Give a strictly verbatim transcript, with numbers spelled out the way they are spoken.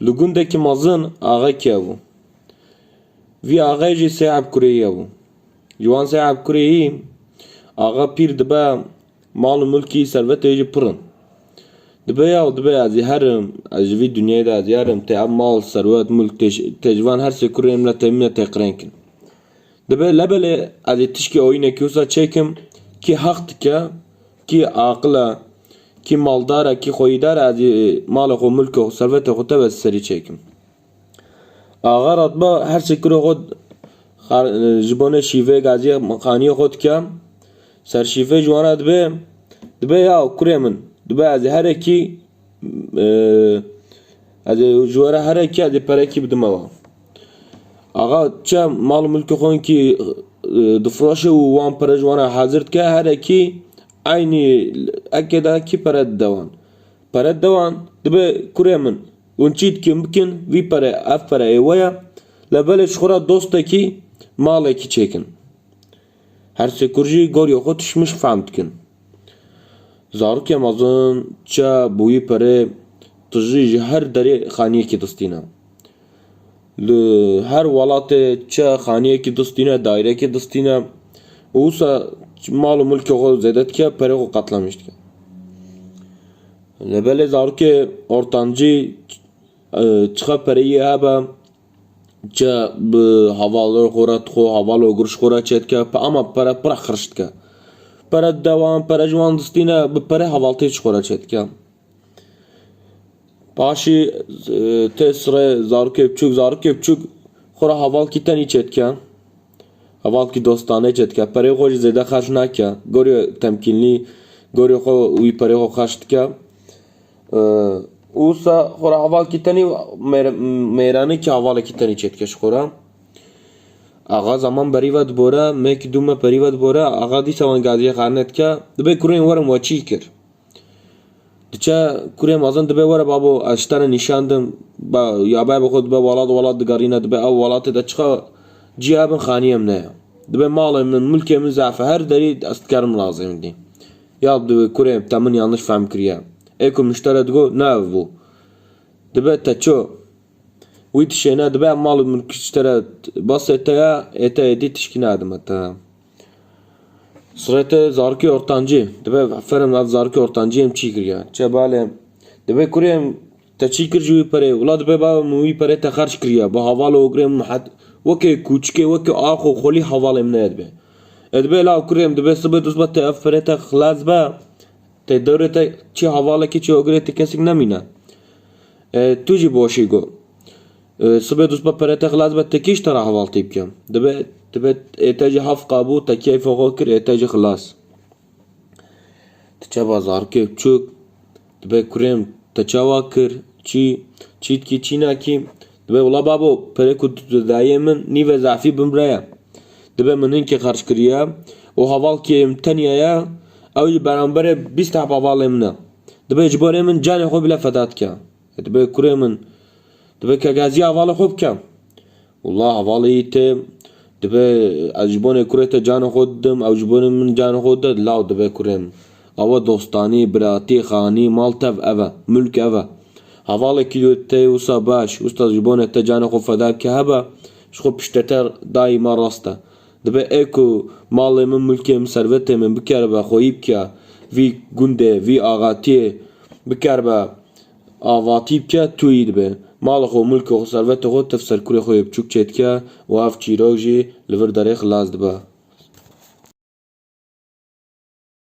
Li gundekî mezin axekî hebû. Vî axê jî sê heb kurê yê bû. Ji wan sê heb kurê yî axa pîr dibe mal û mulkî servetê jî pir in. Dibe ya, dibe ez ê herim, ez ji vî dinyayê de ez ê herim, tê ev mal, serwet, mulk tê ji, tê ji van her sê kurê min re tê min re tê qirênkin. Dibe lebelê ez ê tişkê oyînekî wisa çêkim, kî heq dike, kî aqil e, kî maldar e, kî xweyîdar e, ez ê malê xwe, mulkê xwe, servetê xwe teve serî çêkim. Axa re dibe her sê kurê xwe xar-, ji bo nê şîvê gaziyê xaniyê xwe dike. Ser şîvê ji wan re dibe, dibe ya kurê min, dibe ez ê herekî, e, ez ê ji we re herekî, ez ê perekî bidime we. Axa çi mal û mulkê xwe kî, e, difroşe û wan pere ji wan re hazir dike, herekî eynî eke de kî pere dide wan. Pere dide wan, dibe kurê min, hûn çî dikin bikin, vî pere, ev pere ê we ye, lebelê ji xwe re dostekî, malekî çêkin. Her sê kur jî gorî xwe tişt mişt fehm dikin. Zarokê mezin çi bi wî perê tijî ji her derê xaniyekî distîne. Li her welatê çi xaniyekî distîne, dairekî distîne. Û wisa mal û mulkê xwe zêde dike, perê xwe qetlemîş dike. Lê belê zarokê ortancî, e, çiqa pereyê hebe, çi bi hevalê xwe re dixwe, heval û ogir ji xwe re çêdike, pe-, ama pere pir xirş dike. Pere dide wan, pere ji wan distîne, bi pere hevaltî ji xwe re çêdike. Paşî, e, tê sirê zarokê biçûk, zarokê biçûk xwe re hevalkî tenî çêdike. Hevalkî dostane çêdike. Perê xwe jî zêde xerc nake. Gorî temkînlî, gorî xwe wî perê xwe xerc dike. E, û wisa xwe re hevalkî tenî mêr-, mêranekî hevalekî tenî çêdike ji xwe re. Axa zaman berî ve dibore, mekî dû me perî ve dibore, axa dîsa wan gaziyê xarine dike. Dibe kurên werin we çî kir. Diçe kurê mezin dibe were babo, ez ji te re nîşan dim. Ba, ya be xwe dibe welat welat digerîne, dibe ev welatê de çiqa cî hebin xaniyê min heye. Dibe malê min, mulkê min zaf e, her derî ez dikerim lazê min dî. Ya dibe kurê te min yanlış fehm kiriye. Ê ku min ji te re digo, ne ev bû. Dibe te ço. Wî dişêne, dibe ev mal û mulk ji te re basê te ya, ê te êdî tişkî nadime te. Sirê te zarokê ortancî, dibe ferim ev zarokê ortancî em çî kiriye. Çe bale, dibe kurê em te çî kir ji wî perê? Wila dibe baba min wî perê te xerc kiriye. Bi heval û ogirê min het-, weke kûçikê, weke ax û xwelî hevalê min e dibe. E dibe la kurê em, dibe sibê dust be te ev perê te xilas be. Te dewrê te çi hevalekî, çi ogirê te kesik nemîne. E, tu jî boşî go. E, sibê dust be perê te xilas be, te kî ji te re hevaltî bike? Dibe, dibe ê te jî heft qabû, te keyfa xwe kir, ê te jî xilas. Diçe ba zarokê biçûk, dibe kurê min te çawa kir, çi, çî dikî, çî nakî? Dibe wila babo, perê ku tu dayê min, nîve zafî bimre ye. Dibe min hinkê xerc kiriye û hevalkê min tenya ye, ew jî beramberê bîst heb hevalê min e. Dibe ji borê min canê xwe bile feda dike. E, dibe kurê min, dibe ke gazî hevalê xwe bike. Wela hevalê yî tê, dibe ez ji bonê kurê te canê xwe didim, ew ji bonê min canê xwe dide, law dibe kurê min. Ew e dostanî, biratî, xanî, mal tev ev e, mulk ev e. Hevalekî wê tê wisa baş, wisa ji bonê te canê xwe feda bike hebe, ji xwe piştê te dayî me rast e. Dibe ê ku malê min, mulkê min, servetê min bikeribe xweyî bike, vî gundê, vî axatiyê bikeribe avatî bike, tu yî dibe. Malê xwe, mulkê xwe, servetê xwe tev ser kurê xwe yê biçûk çêdike û ev çîrok jî li vir derê xilas dibe.